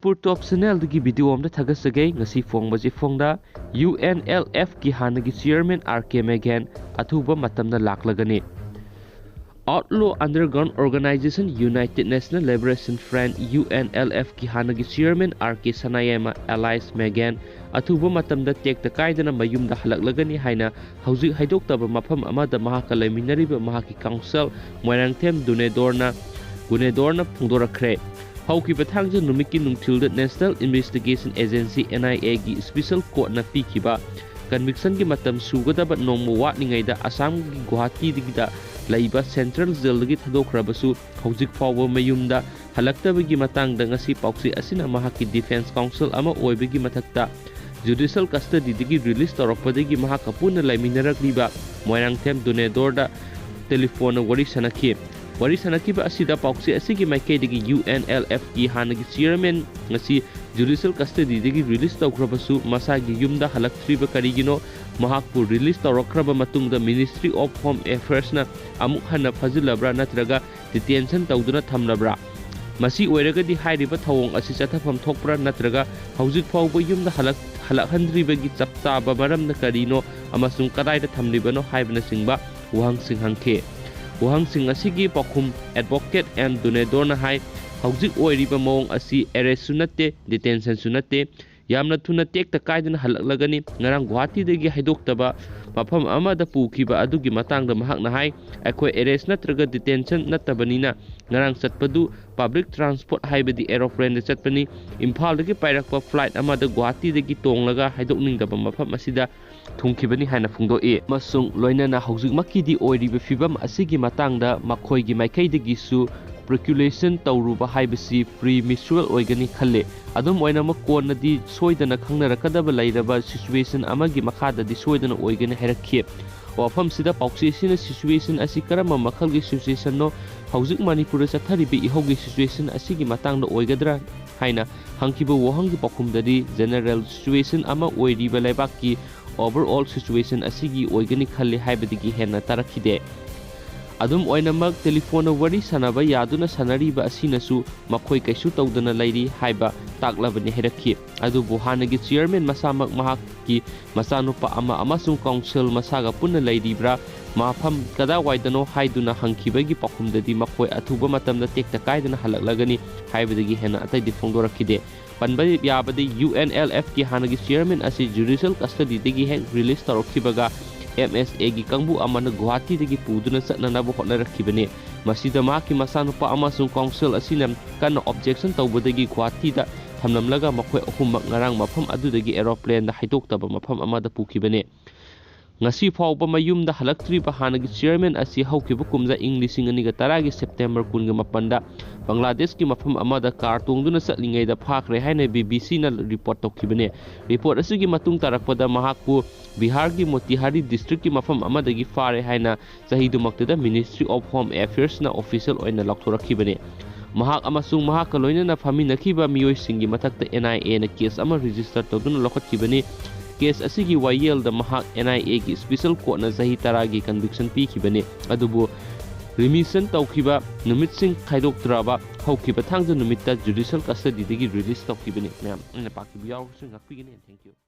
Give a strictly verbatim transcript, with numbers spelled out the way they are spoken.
ꯄꯨꯔ ꯇꯣꯞ ꯆꯦꯅꯦꯜꯗꯒꯤ ꯚꯤꯗꯤꯑꯣ ꯑꯃꯗ ꯊꯥꯒꯠꯆꯒꯦ꯫ ꯉꯁꯤ ꯐꯣꯡꯕꯁꯤ ꯐꯣꯡꯗ ꯌꯨ ꯑꯦꯟ ꯑꯦꯜ ꯑꯦꯐꯀꯤ ꯍꯥꯟꯅꯒꯤ ꯆꯤꯌꯔꯃꯦꯟ ꯑꯥꯔ ꯀꯦ ꯃꯦꯒꯦꯟ ꯑꯊꯨꯕ ꯃꯇꯝꯗ ꯂꯥꯛꯂꯒꯅꯤ꯫ Outlaw underground organization united national liberation front, U N L ꯑꯦꯐꯀꯤ ꯍꯥꯟꯅꯒꯤ chairman R K Sanayaima alias ꯃꯦꯒꯦꯟ ꯑꯊꯨꯕ ꯃꯇꯝꯗ ꯇꯦꯛꯇ ꯀꯥꯏꯗꯅ ꯃꯌꯨꯝꯗ ꯍꯜꯂꯛꯂꯒꯅꯤ ꯍꯥꯏꯅ ꯍꯧꯖꯤꯛ ꯍꯥꯏꯗꯣꯛꯇꯕ ꯃꯐꯝ ꯑꯃꯗ ꯃꯍꯥꯛꯀ ꯂꯩꯃꯤꯟꯅꯔꯤꯕ ꯃꯍꯥꯛꯀꯤ ꯀꯥꯎꯟꯁꯤꯜ ꯃꯣꯏꯔꯥꯡꯊꯦꯝ ꯗꯨꯅꯦꯗꯣꯔꯅ, ꯒꯨꯅꯦꯗꯣꯔꯅ ꯐꯣꯡꯗꯣꯔꯛꯈ꯭ꯔꯦ꯫ ꯍꯧꯈꯤꯕ ꯊꯥꯡꯖ ꯅꯨꯃꯤꯠꯀꯤ ꯅꯨꯡꯊꯤꯜꯗ ꯅꯦꯁꯅꯦꯜ ꯏꯟꯚꯦꯁꯇꯤꯒꯦꯁꯟ ꯑꯦꯖꯦꯟꯁꯤ, ꯑꯦꯟ ꯑꯥꯏ ꯑꯦꯒꯤ ꯏꯁꯄꯤꯁꯦꯜ ꯀꯣꯔꯠꯅ ꯄꯤꯈꯤꯕ ꯀꯟꯚꯤꯛꯁꯟꯒꯤ ꯃꯇꯝ ꯁꯨꯒꯗꯕ ꯅꯣꯡꯃ ꯋꯥꯠꯂꯤꯉꯩꯗ ꯑꯁꯥꯝꯒꯤ ꯒꯨꯋꯥꯍꯥꯇꯤꯗ ꯂꯩꯕ ꯁꯦꯟꯇ꯭ꯔꯦꯜ ꯖꯦꯜꯗꯒꯤ ꯊꯥꯗꯣꯛꯈ꯭ꯔꯕꯁꯨ ꯍꯧꯖꯤꯛ ꯐꯥꯎꯕ ꯃꯌꯨꯝꯗ ꯍꯜꯂꯛꯇꯕꯒꯤ ꯃꯇꯥꯡꯗ ꯉꯁꯤ ꯄꯥꯎꯆꯦ ꯑꯁꯤꯅ ꯃꯍꯥꯛꯀꯤ ꯗꯤꯐꯦꯟꯁ ꯀꯥꯎꯟꯁꯤꯜ ꯑꯃ ꯑꯣꯏꯕꯒꯤ ꯃꯊꯛꯇ ꯖꯨꯗꯤꯁꯤꯌꯦꯜ ꯀꯁꯇꯗꯤꯗꯒꯤ ꯔꯤꯂꯤꯁ ꯇꯧꯔꯛꯄꯗꯒꯤ ꯃꯍꯥꯛꯀ ꯄꯨꯟꯅ ꯂꯩꯃꯤꯟꯅꯔꯛꯂꯤꯕ ꯃꯣꯏꯔꯥꯡꯊꯦꯝ ꯗꯨꯅꯦꯗꯣꯔꯗ ꯇꯦꯂꯤꯐꯣꯟꯅ ꯋꯥꯔꯤ ꯁꯥꯟꯅꯈꯤ꯫ ꯋꯥꯔꯤ ꯁꯥꯟꯅꯈꯤꯕ ꯑꯁꯤꯗ ꯄꯥꯎꯆꯦ ꯑꯁꯤꯒꯤ ꯃꯥꯏꯀꯩꯗꯒꯤ ꯌꯨ ꯑꯦꯟ ꯑꯦꯜ ꯑꯦꯐꯀꯤ ꯍꯥꯟꯅꯒꯤ ꯆꯤꯌꯔꯃꯦꯟ ꯉꯁꯤ ꯖꯨꯗꯤꯁꯤꯌꯦꯜ ꯀꯁꯇꯗꯤꯗꯒꯤ ꯔꯤꯂꯤꯁ ꯇꯧꯈ꯭ꯔꯕꯁꯨ ꯃꯁꯥꯒꯤ ꯌꯨꯝꯗ ꯍꯜꯂꯛꯇ꯭ꯔꯤꯕ ꯀꯔꯤꯒꯤꯅꯣ? ꯃꯍꯥꯛꯄꯨ ꯔꯤꯂꯤꯁ ꯇꯧꯔꯛꯈ꯭ꯔꯕ ꯃꯇꯨꯡꯗ ꯃꯤꯅꯤꯁꯇ꯭ꯔꯤ ꯑꯣꯐ ꯍꯣꯝ ꯑꯦꯐꯤꯌꯔꯁꯅ ꯑꯃꯨꯛ ꯍꯟꯅ ꯐꯥꯖꯤꯜꯂꯕ꯭ꯔꯥ ꯅꯠꯇ꯭ꯔꯒ ꯗꯤꯇꯦꯟꯁꯟ ꯇꯧꯗꯨꯅ ꯊꯝꯂꯕ꯭ꯔꯥ? ꯃꯁꯤ ꯑꯣꯏꯔꯒꯗꯤ ꯍꯥꯏꯔꯤꯕ ꯊꯧꯑꯣꯡ ꯑꯁꯤ ꯆꯠꯊꯐꯝ ꯊꯣꯛꯄ꯭ꯔꯥ ꯅꯠꯇ꯭ꯔꯒ ꯍꯧꯖꯤꯛ ꯐꯥꯎꯕ ꯌꯨꯝꯗ ꯍꯜꯂꯛ-, ꯍꯜꯂꯛꯍꯟꯗ꯭ꯔꯤꯕꯒꯤ ꯆꯞ ꯆꯥꯕ ꯃꯔꯝꯅ ꯀꯔꯤꯅꯣ ꯑꯃꯁꯨꯡ ꯀꯗꯥꯏꯗ ꯊꯝꯂꯤꯕꯅꯣ ꯍꯥꯏꯕꯅꯆꯤꯡꯕ ꯋꯥꯍꯪꯁꯤꯡ ꯍꯪꯈꯤ꯫ ꯋꯥꯍꯪꯁꯤꯡ ꯑꯁꯤꯒꯤ ꯄꯥꯎꯈꯨꯝ ꯑꯦꯗꯚꯣꯀꯦꯠ ꯑꯦꯝ ꯗꯨꯅꯦꯗꯣꯔꯅ ꯍꯥꯏ, ꯍꯧꯖꯤꯛ ꯑꯣꯏꯔꯤꯕ ꯃꯑꯣꯡ ꯑꯁꯤ ꯑꯦꯔꯦꯁꯁꯨ ꯅꯠꯇꯦ, ꯗꯤꯇꯦꯟꯁꯟꯁꯨ ꯅꯠꯇꯦ, ꯌꯥꯝꯅ ꯊꯨꯅ ꯇꯦꯛꯇ ꯀꯥꯏꯗꯅ ꯍꯜꯂꯛꯂꯒꯅꯤ꯫ ꯉꯔꯥꯡ ꯒꯨꯋꯥꯍꯥꯇꯤꯗꯒꯤ ꯍꯥꯏꯗꯣꯛꯇꯕ ꯃꯐꯝ ꯑꯃꯗ ꯄꯨꯈꯤꯕ ꯑꯗꯨꯒꯤ ꯃꯇꯥꯡꯗ ꯃꯍꯥꯛꯅ ꯍꯥꯏ, ꯑꯩꯈꯣꯏ ꯑꯦꯔꯦꯁ ꯅꯠꯇ꯭ꯔꯒ ꯗꯤꯇꯦꯟꯁꯟ ꯅꯠꯇꯕꯅꯤꯅ ꯉꯔꯥꯡ ꯆꯠꯄꯗꯨ ꯄꯕ꯭ꯂꯤꯛ ꯇ꯭ꯔꯥꯟꯁꯄꯣꯔꯠ ꯍꯥꯏꯕꯗꯤ ꯑꯦꯔꯣꯄ꯭ꯂꯦꯟꯗ ꯆꯠꯄꯅꯤ꯫ ꯏꯝꯐꯥꯜꯗꯒꯤ ꯄꯥꯏꯔꯛꯄ ꯐ꯭ꯂꯥꯏꯠ ꯑꯃꯗ ꯒꯨꯋꯥꯍꯥꯇꯤꯗꯒꯤ ꯇꯣꯡꯂꯒ ꯍꯥꯏꯗꯣꯛꯅꯤꯡꯗꯕ ꯃꯐꯝ ꯑꯁꯤꯗ ꯊꯨꯡꯈꯤꯕꯅꯤ ꯍꯥꯏꯅ ꯐꯣꯡꯗꯣꯛꯏ꯫ ꯑꯃꯁꯨꯡ ꯂꯣꯏꯅꯅ ꯍꯧꯖꯤꯛꯃꯛꯀꯤꯗꯤ ꯑꯣꯏꯔꯤꯕ ꯐꯤꯕꯝ ꯑꯁꯤꯒꯤ ꯃꯇꯥꯡꯗ ꯃꯈꯣꯏꯒꯤ ꯃꯥꯏꯀꯩꯗꯒꯤꯁꯨ ꯁ꯭ꯄꯦꯀ꯭ꯌꯨꯂꯦꯁꯟ ꯇꯧꯔꯨꯕ ꯍꯥꯏꯕꯁꯤ ꯄ꯭ꯔꯤꯃꯦꯆꯨꯔꯦꯜ ꯑꯣꯏꯒꯅꯤ ꯈꯜꯂꯤ꯫ ꯑꯗꯨꯝ ꯑꯣꯏꯅꯃꯛ, ꯀꯣꯟꯅꯗꯤ ꯁꯣꯏꯗꯅ ꯈꯪꯅꯔꯛꯀꯗꯕ ꯂꯩꯔꯕ ꯁꯤꯆꯨꯋꯦꯁꯟ ꯑꯃꯒꯤ ꯃꯈꯥꯗꯗꯤ ꯁꯣꯏꯗꯅ ꯑꯣꯏꯒꯅꯤ ꯍꯥꯏꯔꯛꯈꯤ꯫ ꯋꯥꯐꯝꯁꯤꯗ ꯄꯥꯎꯆꯦꯁꯤꯅ ꯁꯤꯆꯨꯋꯦꯁꯟ ꯑꯁꯤ ꯀꯔꯝꯕ ꯃꯈꯜꯒꯤ ꯁꯤꯆꯨꯋꯦꯁꯟꯅꯣ, ꯍꯧꯖꯤꯛ ꯃꯅꯤꯄꯨꯔꯗ ꯆꯠꯊꯔꯤꯕ ꯏꯍꯧꯒꯤ ꯁꯤꯆꯨꯋꯦꯁꯟ ꯑꯁꯤꯒꯤ ꯃꯇꯥꯡꯗ ꯑꯣꯏꯒꯗ꯭ꯔꯥ ꯍꯥꯏꯅ ꯍꯪꯈꯤꯕ ꯋꯥꯍꯪꯒꯤ ꯄꯥꯎꯈꯨꯝꯗꯗꯤ ꯖꯦꯅꯔꯦꯜ ꯁꯤꯆꯨꯋꯦꯁꯟ ꯑꯃ ꯑꯣꯏꯔꯤꯕ ꯂꯩꯕꯥꯛꯀꯤ ꯑꯣꯚꯔꯑꯣꯜ ꯁꯤꯆꯨꯋꯦꯁꯟ ꯑꯁꯤꯒꯤ ꯑꯣꯏꯒꯅꯤ ꯈꯜꯂꯤ ꯍꯥꯏꯕꯗꯒꯤ ꯍꯦꯟꯅ ꯇꯥꯔꯛꯈꯤꯗꯦ꯫ ꯑꯗꯨꯝ ꯑꯣꯏꯅꯃꯛ, ꯇꯦꯂꯤꯐꯣꯟꯗ ꯋꯥꯔꯤ ꯁꯥꯟꯅꯕ ꯌꯥꯗꯨꯅ ꯁꯥꯟꯅꯔꯤꯕ ꯑꯁꯤꯅꯁꯨ ꯃꯈꯣꯏ ꯀꯩꯁꯨ ꯇꯧꯗꯅ ꯂꯩꯔꯤ ꯍꯥꯏꯕ ꯇꯥꯛꯂꯕꯅꯤ ꯍꯥꯏꯔꯛꯈꯤ꯫ ꯑꯗꯨꯕꯨ ꯍꯥꯟꯅꯒꯤ ꯆꯤꯌꯔꯃꯦꯟ ꯃꯁꯥꯃꯛ ꯃꯍꯥꯛꯀꯤ ꯃꯆꯥꯅꯨꯄꯥ ꯑꯃ ꯑꯃꯁꯨꯡ ꯀꯥꯎꯟꯁꯤꯜ ꯃꯁꯥꯒ ꯄꯨꯟꯅ ꯂꯩꯔꯤꯕ꯭ꯔꯥ, ꯃꯐꯝ ꯀꯗꯥꯏꯋꯥꯏꯗꯅꯣ ꯍꯥꯏꯗꯨꯅ ꯍꯪꯈꯤꯕꯒꯤ ꯄꯥꯎꯈꯨꯝꯗꯗꯤ ꯃꯈꯣꯏ ꯑꯊꯨꯕ ꯃꯇꯝꯗ ꯇꯦꯛꯇ ꯀꯥꯏꯗꯅ ꯍꯜꯂꯛꯂꯒꯅꯤ ꯍꯥꯏꯕꯗꯒꯤ ꯍꯦꯟꯅ ꯑꯇꯩꯗꯤ ꯐꯣꯡꯗꯣꯔꯛꯈꯤꯗꯦ꯫ ꯄꯟꯕ ꯌꯥꯕꯗꯤ, ꯌꯨ ꯑꯦꯟ ꯑꯦꯜ ꯑꯦꯐꯀꯤ ꯍꯥꯟꯅꯒꯤ ꯆꯤꯌꯔꯃꯦꯟ ꯑꯁꯤ ꯖꯨꯗꯤꯁꯤꯌꯦꯜ ꯀꯁꯇꯗꯤꯗꯒꯤ ꯍꯦꯛ ꯔꯤꯂꯤꯁ ꯇꯧꯔꯛꯈꯤꯕꯒ ꯑꯦꯝ ꯑꯦꯁ ꯑꯦꯒꯤ ꯀꯥꯡꯕꯨ ꯑꯃꯅ ꯒꯨꯋꯥꯍꯥꯇꯤꯗꯒꯤ ꯄꯨꯗꯨꯅ ꯆꯠꯅꯅꯕ ꯍꯣꯠꯅꯔꯛꯈꯤꯕꯅꯤ꯫ ꯃꯁꯤꯗ ꯃꯍꯥꯛꯀꯤ ꯃꯆꯥꯅꯨꯄꯥ ꯑꯃꯁꯨꯡ ꯀꯥꯎꯟꯁꯤꯜ ꯑꯁꯤꯅ ꯀꯟꯅ ꯑꯣꯕꯖꯦꯛꯁꯟ ꯇꯧꯕꯗꯒꯤ ꯒꯨꯋꯥꯍꯥꯇꯤꯗ ꯊꯝꯂꯝꯂꯒ ꯃꯈꯣꯏ ꯑꯍꯨꯝꯃꯛ ꯉꯔꯥꯡ ꯃꯐꯝ ꯑꯗꯨꯗꯒꯤ ꯑꯦꯔꯣꯄ꯭ꯂꯦꯟꯗ ꯍꯥꯏꯗꯣꯛꯇꯕ ꯃꯐꯝ ꯑꯃꯗ ꯄꯨꯈꯤꯕꯅꯤ꯫ ꯉꯁꯤ ꯐꯥꯎꯕ ꯃꯌꯨꯝꯗ ꯍꯜꯂꯛꯇ꯭ꯔꯤꯕ ꯍꯥꯟꯅꯒꯤ ꯆꯤꯌꯔꯃꯦꯟ ꯑꯁꯤ ꯍꯧꯈꯤꯕ ꯀꯨꯝꯖꯥ ꯏꯪ ꯂꯤꯁꯤꯡ ꯑꯅꯤꯒ ꯇꯔꯥꯒꯤ ꯁꯦꯞꯇꯦꯝꯕꯔ ꯀꯨꯟꯒ ꯃꯥꯄꯟꯗ ꯕꯪꯒ꯭ꯂꯥꯗꯦꯁꯀꯤ ꯃꯐꯝ ꯑꯃꯗ ꯀꯥꯔ ꯇꯣꯡꯗꯨꯅ ꯆꯠꯂꯤꯉꯩꯗ ꯐꯥꯈ꯭ꯔꯦ ꯍꯥꯏꯅ ꯕꯤ ꯕꯤ ꯁꯤꯅ ꯔꯤꯄꯣꯔꯠ ꯇꯧꯈꯤꯕꯅꯤ꯫ ꯔꯤꯄꯣꯔꯠ ꯑꯁꯤꯒꯤ ꯃꯇꯨꯡ ꯇꯥꯔꯛꯄꯗ ꯃꯍꯥꯛꯄꯨ ꯕꯤꯍꯥꯔꯒꯤ ꯃꯣꯇꯤꯍꯥꯔꯤ ꯗꯤꯁꯇ꯭ꯔꯤꯛꯀꯤ ꯃꯐꯝ ꯑꯃꯗꯒꯤ ꯐꯥꯔꯦ ꯍꯥꯏꯅ ꯆꯍꯤꯗꯨꯃꯛꯇꯗ Ministry of Home Affairsꯅ ꯑꯣꯐꯤꯁꯤꯌꯦꯜ ꯑꯣꯏꯅ ꯂꯥꯎꯊꯣꯔꯛꯈꯤꯕꯅꯤ꯫ ꯃꯍꯥꯛ ꯑꯃꯁꯨꯡ ꯃꯍꯥꯛꯀ ꯂꯣꯏꯅꯅ ꯐꯝꯃꯤꯟꯅꯈꯤꯕ ꯃꯤꯑꯣꯏꯁꯤꯡꯒꯤ ꯃꯊꯛꯇ ꯑꯦꯟ ꯑꯥꯏ ꯑꯦꯅ ꯀꯦꯁ ꯑꯃ ꯔꯦꯖꯤꯁꯇꯔ ꯇꯧꯗꯨꯅ ꯂꯧꯈꯠꯈꯤꯕꯅꯤ꯫ ꯀꯦꯁ ꯑꯁꯤꯒꯤ ꯋꯥꯌꯦꯜꯗ ꯃꯍꯥꯛ ꯑꯦꯟ ꯑꯥꯏ ꯑꯦꯒꯤ ꯁ꯭ꯄꯦꯁꯦꯜ ꯀꯣꯔꯠꯅ ꯆꯍꯤ ꯇꯔꯥꯒꯤ ꯀꯟꯚꯤꯛꯁꯟ ꯄꯤꯈꯤꯕꯅꯤ꯫ ꯑꯗꯨꯕꯨ ꯔꯤꯃꯤꯁꯟ ꯇꯧꯈꯤꯕ ꯅꯨꯃꯤꯠꯁꯤꯡ ꯈꯥꯏꯗꯣꯛꯇ꯭ꯔꯕ ꯍꯧꯈꯤꯕ ꯊꯥꯡꯖ ꯅꯨꯃꯤꯠꯇ ꯖꯨꯗꯤꯁꯤꯌꯦꯜ ꯀꯁꯇꯗꯤꯗꯒꯤ ꯔꯤꯂꯤꯁ ꯇꯧꯈꯤꯕꯅꯤ꯫ ꯃꯌꯥꯝ ꯑꯩꯅ ꯄꯥꯈꯤꯕ ꯌꯥꯎꯔꯒꯁꯨ ꯉꯥꯛꯄꯤꯒꯅꯤ꯫ Thank you꯫